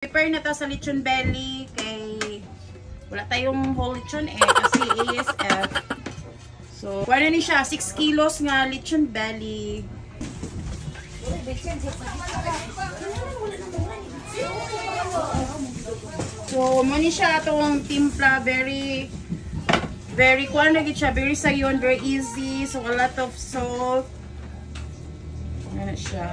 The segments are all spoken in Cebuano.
Prepare na ta sa lechon belly kay wala tayong whole lechon eh kasi ASF. So, wala ni siya 6 kilos nga lechon belly. So, mo ni siya atong timpla, very very kuan na gid siya, very sayon, very easy. So, a lot of salt. Ano siya?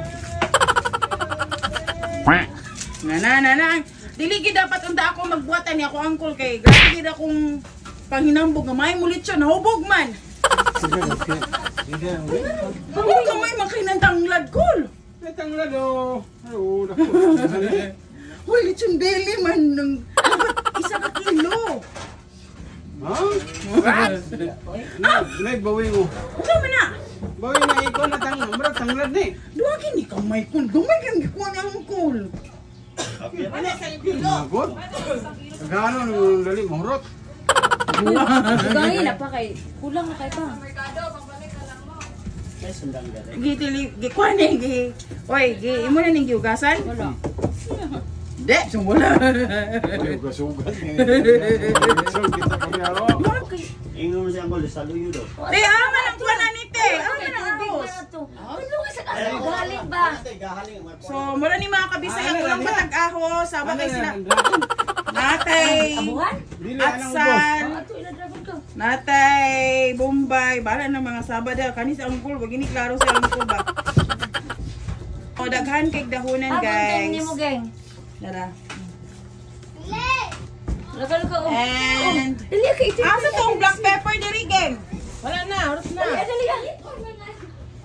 Na na na na. Dili gid dapat unta ako magbuhatan ni ako angkol kay grabe gid akong panghinambog nga may mulit siya nahubog man. Hubog kamay man kay nang tanglad kol. Tanglad o. Oh. Hoy, lechon belly man ng dapat isa ka kilo. Ha? Ah, leg bawi mo. Unsa man na? Bawi na ikaw na tanglad, murag tanglad ni. Duha kini kamay kol. Gamay kang gikuha ni angkol. Magod. Gano nung dali mahurot. Gangin na pa kay kulang na kay pa. Gi tili gi kuha ni gi. Oy, gi imo na ning gihugasan? Wala. Di, so wala. Sugat-sugat. Kita kami aro. Ingon mo siya ang saluyo daw. Te, ama nang kuha na ni te. Ama nang ahos. Ano ka sa galing ba? So, mura ni mga kabisaya, kulang patag ahos, sama kay sila. Natay, Abuhan? Atsal, Ato ila dragon ka. Natay, Bombay, bahala ng mga Sabado. Kani sa angkol, wag ini klaro sa angkol ba. O, daghan kay dahunan, Guys. guys. Nimo gang. Dara. Lagal ka oh. And, Dali ka ito. asa tong black pepper diri, gang? Wala na, oras na. Dali dali.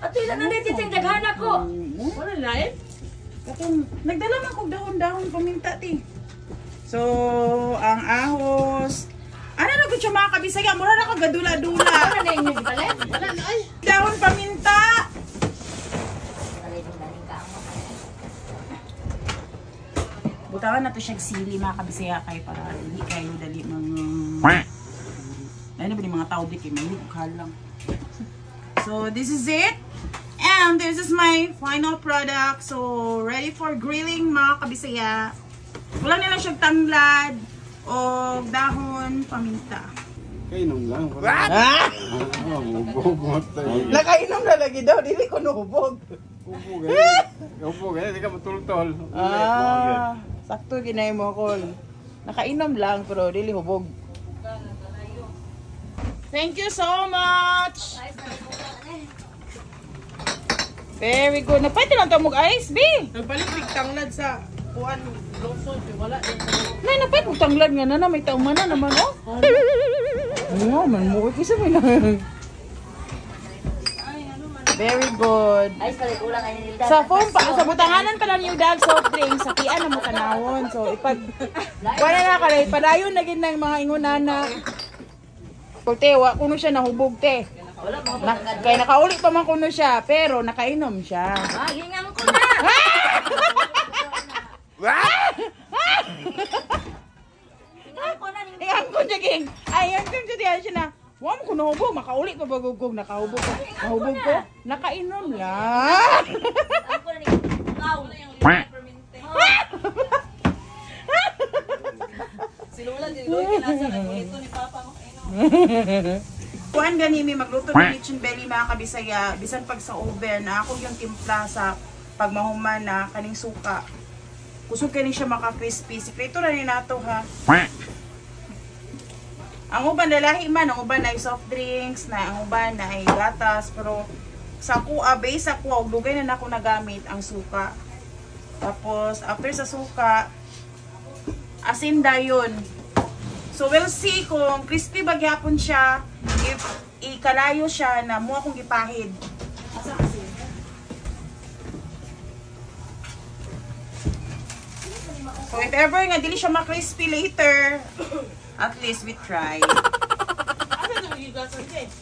Ato ila na dito sa daghan ako. Wala na eh. Katong, nagdala man kog dahon-dahon paminta ti. So, ang ahos. Ano na gud siya mga kabisaya? Mura na kag gadula-dula. Wala na inyo gipalit. Wala na ay. Dahon paminta. Butangan na to siya sili mga kabisaya kay para hindi kayo dali mga ano ba ni mga tao di kay may lang. So this is it. And this is my final product. So ready for grilling mga kabisaya. Wala nila siyang tanglad o dahon paminta. Kainom lang. Ah! Nakainom na lagi daw, dili ko nuhubog. Upo gani. Upo gani, di ka matultol. Ah, sakto ginay mo kol. Nakainom lang pero dili hubog. Thank you so much. Very good. Napwede lang tao mag ice, B. Nagpalit big tanglad sa kuan Lawson, wala din. Nay, napwede mong tanglad nga na na. May taong man na naman, oh. Oo, man mo. Kisa may na. Very good. Ay palit ulang ay nilda. Sa phone pa, sa butanganan pa lang yung dag soft drink, sa kian na mo tanawon. So, ipag, wala na ka, padayon na gid ng mga ingunana. Te, wa kuno siya nahubog, te. Wala mo Na, kay nakauli pa man kuno siya, pero nakainom siya. Ah, gingan ko na. Gingan ko na. Ingan ko siya, ging. Ay, ingan ko siya, siya na. Wa mo kuno hubog, makauli pa bagugog, nakahubog ko. Nahubog ko, nakainom lang. Ako na ni. Ikaw. Si Lola di Lola kinasa nagulito ni Papa mo kainom. Kuan gani mi magluto ng lechon belly mga kabisaya, bisan pag sa oven, ako yung timpla sa pagmahuman na kaning suka. Kusog kani siya maka-crispy. Sikreto ra ni nato ha. Ang uban lalahi man, ang uban ay soft drinks, na ang uban na ay gatas, pero sa kuha, base sa kuha, og dugay na nako nagamit ang suka. Tapos after sa suka, asin dayon. So we'll see kung crispy ba gyapon siya, if ikalayo siya na mo akong gipahid. Asa kasi? So if ever nga dili siya ma-crispy later, at least we try. Asa na gigasan te?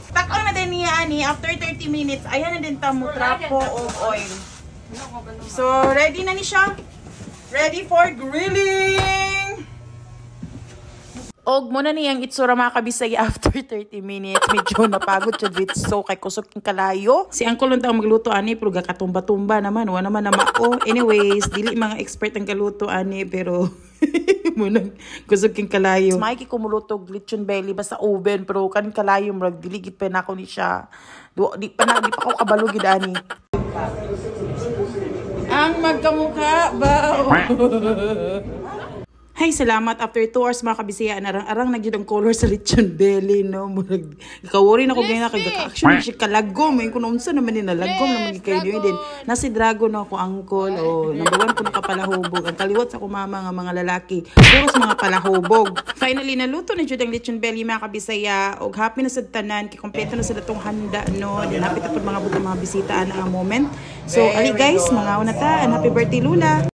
Takon na din niya ani after 30 minutes, ayan na din ta mo trapo og oil. So ready na ni siya. Ready for grilling. Og mao na niyang itsura, mga kabisaya, after 30 minutes. Medyo napagod siya dito so kay kusog king kalayo. Si Uncle lang tao magluto ani pero gakatumba-tumba naman. Wa naman na mao. Anyways, dili mga expert ang kaluto ani pero mao nang kusog king kalayo. Mikey kumuluto og lechon belly basta oven pero kaning kalayo murag dili gid pa nako ni siya. Di pa ko kabalo gid ani. Ang magkamukha ba? Hay, salamat. After 2 hours, mga kabisaya, arang-arang na gyud ang color sa lechon belly, no? Murag, kawori na ko ganyan kay action siya kalagom. May kung unsa naman ni nalagom naman kay kayo din. Na si Dragon no ako angkol o number one ko nakapalahubog. Ang kaliwat sa kumama nga mga lalaki, puros mga palahubog. Finally, naluto na jud ang lechon belly, mga kabisaya. Og happy na sad tanan kay kompleto na sad atong handa, no. Dinapit na pud mga butang mga bisita ana ang moment. So, ali guys, mga una ta, and happy birthday, Lula.